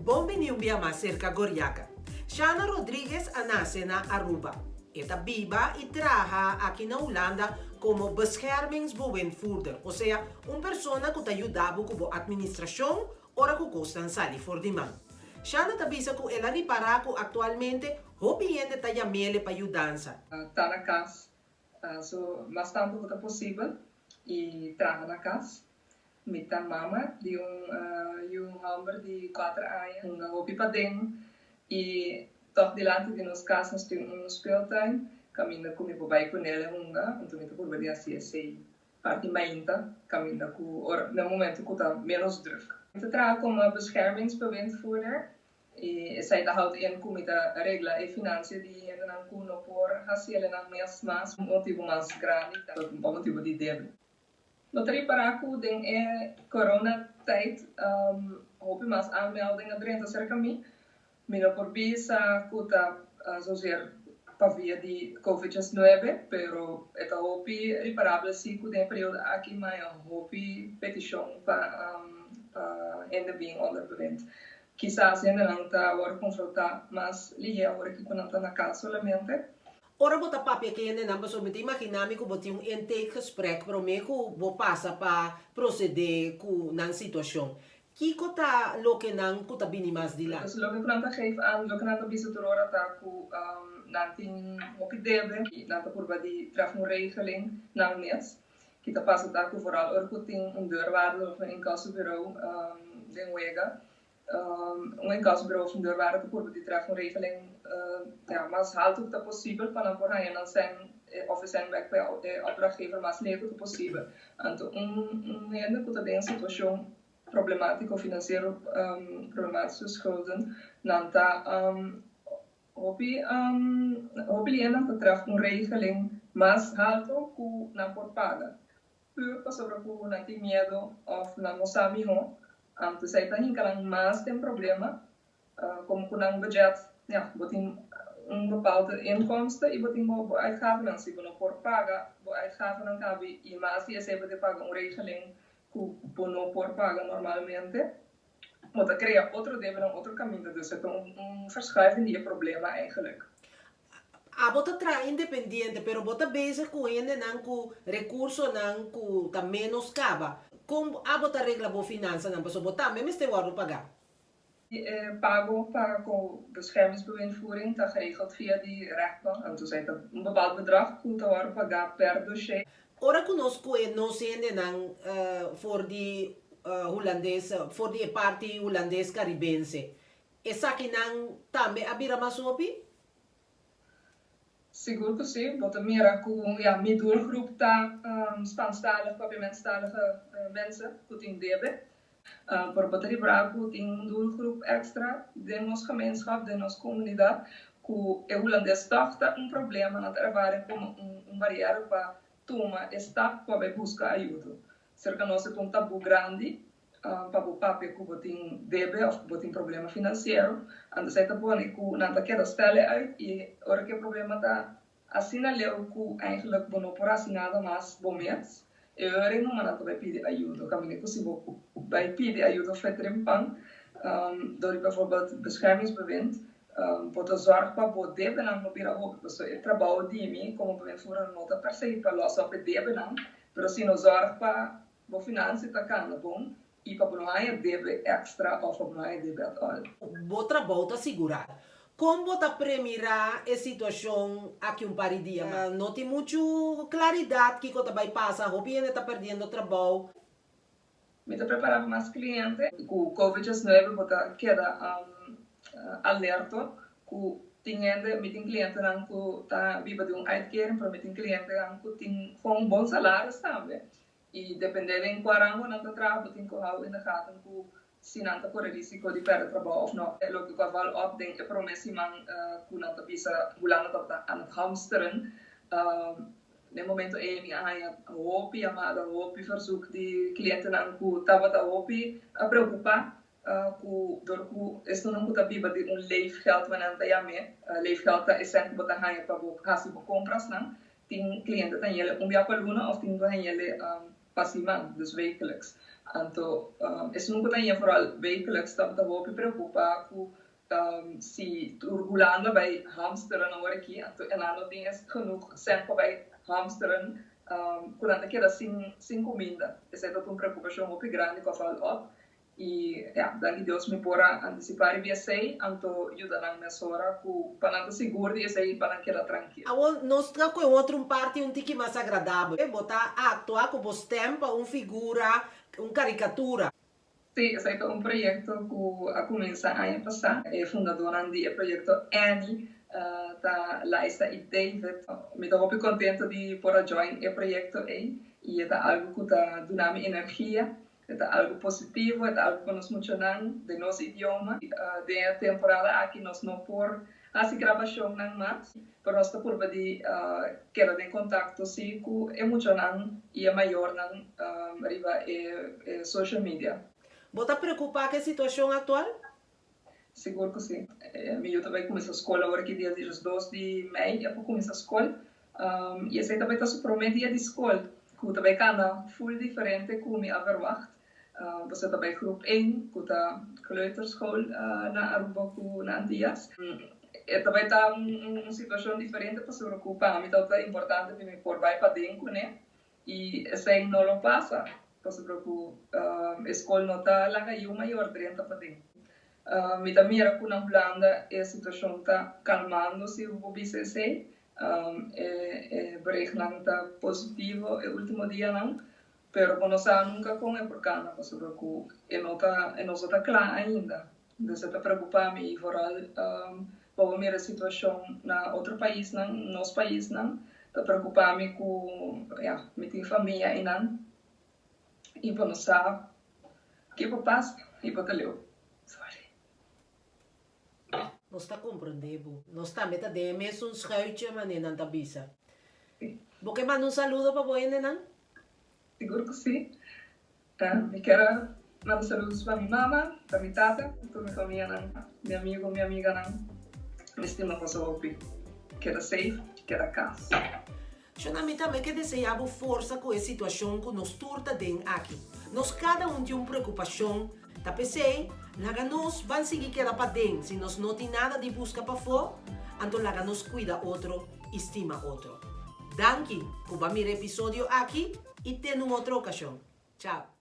Bon bini un bia mas serka Goriaka. Shana Rodriguez a nase na Aruba. E ta biba i traha aki na Hulanda komo beschermingsbewindvoerder, osea un persona ku ta yuda bo ku bo atministrashon ora ku kosnan sali for di man. Shana ta bisa ku el a ripará ku aktualmente hopi hende ta yam'ele pa yudansa. Ta na kas so mas tantu ku ta posibel i traha na kas. Mi ta mama di un yu hòmber di kuater aña. Hunga hopi paden i tòg dilanti di nos kas nos tin un speeltuin kaminda ku mi por bai ku nel e hunga. Anto mi ta purba di hasi esei parti mainta kaminda ku ora na momento ku ta ménos drùk. Mi ta traha komo beschermingsbewindvoerder i esei ta houdt in ku mi ta regla e finansia di hendenan ku no por hasi elenan mes mas. Motibu mas grandi ta pa motibu di debe. Bo ta ripará ku den e corona tijd hopi mas aanmelding a drenta serka mi. Mi no por bisa ku ta zozeer pa via di covid diesnuebe, pero e ta hopi riparabel si ku den e periodo aki mi haña hopi petishon pa pa hende bin onder bewind. Kisas hendenan ta wòrdu konfrontá mas lihé awor aki ku nan ta na kas solamente. Ora bo ta papia ku hendenan pasobra mi ta imaginá mi ku bo tin un intakegesprek promé ku bo pasa pa prosedé ku nan situashon. Kiko ta loke nan ku ta bini mas dilanti? Dus loke ku nan ta geef aan, loke nan ta bisa tur ora ta ku nan tin hopi debe i nan ta purba di tref un regeling nan mes. Ki ta pasa ta ku vooral ora ku tin un deurwaarder of un incassobureau den wega, Un incassobureau of un deurwaarder ta purba di tref un regeling ja, mas haltu ku ta posibel pa nan por haña nan sèn of e sèn bèk pa e opdrachtgever mas lihé ku ta posibel. Anto un un hende ku ta den un situashon problemátiko finansiero, problematische schulden, nan ta hopi hopi lihé nan ta tref un regeling mas haltu ku nan por paga. Pur pasobra ku nan tin miedu òf nan no sa mihó, anto esei ta hinka nan mas den problema. Komo ku nan budget, ya, bo tin un bepaalde inkomsten i bo tin bo bo uitgavennan. Si bo no por paga bo uitgavennan kabi i mas di esei bo tin paga un regeling ku bo no por paga normalmente, bo ta krea otro debenan otro kaminda. Dus e ta un verschuiving di e problema eigenlijk. Abo ta traha independiente pero bo ta bezig ku hendenan ku rekursonan ku ta ménos kaba. Kon abo ta regla bo finansanan pasobra bo tambe mester wòrdu pagá? E pago pa ku beschermingsbewindvoering ta geregeld via di rechtbank. Anto esei ta un bepaald bedrag ku ta wòrdu pagá per dossier. Ora ku nos kohe nos hendenan for di hulandes, for di e parti hulandes karibense, Esakinan tambe a bira mas hopi? Sigur ku si. Bo ta mira ku ya mi doelgroep ta Spaanstalig, Papiamentstalige mensen ku tin debe. Pero bo ta ribra ku tin un doelgroep extra den nos gemeenschap, den nos komunidat ku e hulandes tòg ta un problema, nan ta ervara komo un bariera pa tuma e stap pa bai buska ayudo. Serka nos e ta un tabú grandi pa bo papia ku bo tin debe òf ku bo tin problema finansiero. Anto esei ta pone ku nan ta keda stèl'e uit i ora ku e problema ta asina leu ku eigentlik bo no por hasi nada mas bo mes, e ora ei numa nan ta bai pidi ayudo. Kaminda ku si bo bai pidi ayudo fe trempan dor di bijvoorbeeld beschermingsbewind, bo ta zòrg pa bo debenan no bira hopi. Pasobra e trabou di mi komo bewindvoerder no ta per se pa lòs òp e debenan, pero sino zòrg pa Bo finansia ta kanda bon i pa bo no haña debe èkstra òf pa bo no haña debe at all. Bo trabou ta sigurá. Kon bo ta premirá e situashon aki un par di dia mas? No tin muchu klaridat kiko ta bai pasa, hopi hende ta perdiendo trabou. Mi ta prepará pa mas kliente. Ku Covid diesnuebe bo ta keda alerto ku tin hende, mi tin klientenan ku ta biba di un uitkering, pero mi tin klientenan ku tin gewoon un bon salaris tambe. I dependé den kua rango nan ta traha bo tin ku hou in de gaten ku si nan ta kore risiko di pèrdè trabou òf no. E loke ku a val òp den e promé siman ku nan ta bisa Hulanda tabata aan het hamsteren. Den momento ei mi a haña hopi yamada, hopi verzoek di klientenan ku tabata hopi preokupá ku dor ku esunnan ku ta biba di un leefgeld ku nan ta yam'é, leefgeld ta e sèn ku bo ta haña pa bo hasi bo komprasnan, tin kliente ta hañ'el un bia pa luna òf tin ku hañ'el pa siman, dus wekelijks. Anto esun ku ta haña foral wekelijks tabata hopi preokupá ku si tur Hulanda bai hamsteren awor aki, anto e nan no tin es genoeg sèn pa bai hamsteren ku nan ta keda sin sin kuminda. Esei tabata un preokupashon hopi grandi ku a val op. I ya, danki Dios mi por a antisipá riba esei, anto yuda nan mesora ku pa nan ta sigur di esei i pa nan keda trankil. Awor nos ta ku e otro un parti un tiki mas agradabel. Bo ta aktua ku bo stèm pa un figura, un karikatura. Sí, esei ta un proyekto ku a kuminsá aña pasá. E fundadónan di e proyekto Annie ta Liza i David. Mi ta hopi kontento di por a join e proyekto ei i e ta algu ku ta duna mi energia. E ta algu positivo, e ta algu pa nos muchanan den nos idioma. Den e temporada aki nos no por hasi grabashonnan mas, pero nos ta purba di keda den kontakto si ku e muchanan i e mayornan riba e social media. Bo ta preokupá ku e situashon aktual? Sigur ku si. Mi yu ta bai kuminsá skol awor aki dia diesdos di mei e por kuminsá skol i esei ta bai ta su promé dia di skol ku ta bai kana ful diferente ku mi a verwagt. Pasobra ta bai groep één ku ta kleuterschool na Aruba ku na Antillas. E ta bai ta un situashon diferente pasobra ku pa mi tabata importante pa mi por bai paden kuné i esei no lo pasa pasobra ku e skol no ta laga yu mayor drenta paden. Mi ta mira ku na Hulanda e situashon ta kalmando si bo por bisa esei. E berichtnan ta positivo e ultimo dianan. Pero bo no sa nunca con e por cana pasobra cu e no ta e no sa ta cla ainda. Entonces e ta preocupa mi y vooral pa bo mira e situacion na otro paisnan, nos paisnan, ta preocupa mi cu ya mi tin famia eynan y bo no sa ke por pasa y bo ta leu. Sorry. Nos ta comprende bo. Nos tambe ta den e mesun schuitje manera nan ta bisa. Bo ke manda un saludo pa bo hendenan? Sigur ku si. Mi kier a manda saludos pa mi mama, pa mi tata, tur mi famianan, mi amigo, mi amiganan. Mi stima boso hopi. Keda safe, keda kas. Shona, mi tambe ke desea bo forsa ku e situashon ku nos tur ta den aki. Nos kada un tin un preokupashon. Ta p'esei, laga nos ban sigui keda paden si nos no tin nada di buska pafó, anto laga nos kuida otro i stima otro. Danki ku bo a mira e episodio aki i te nun otro okashon. Chao!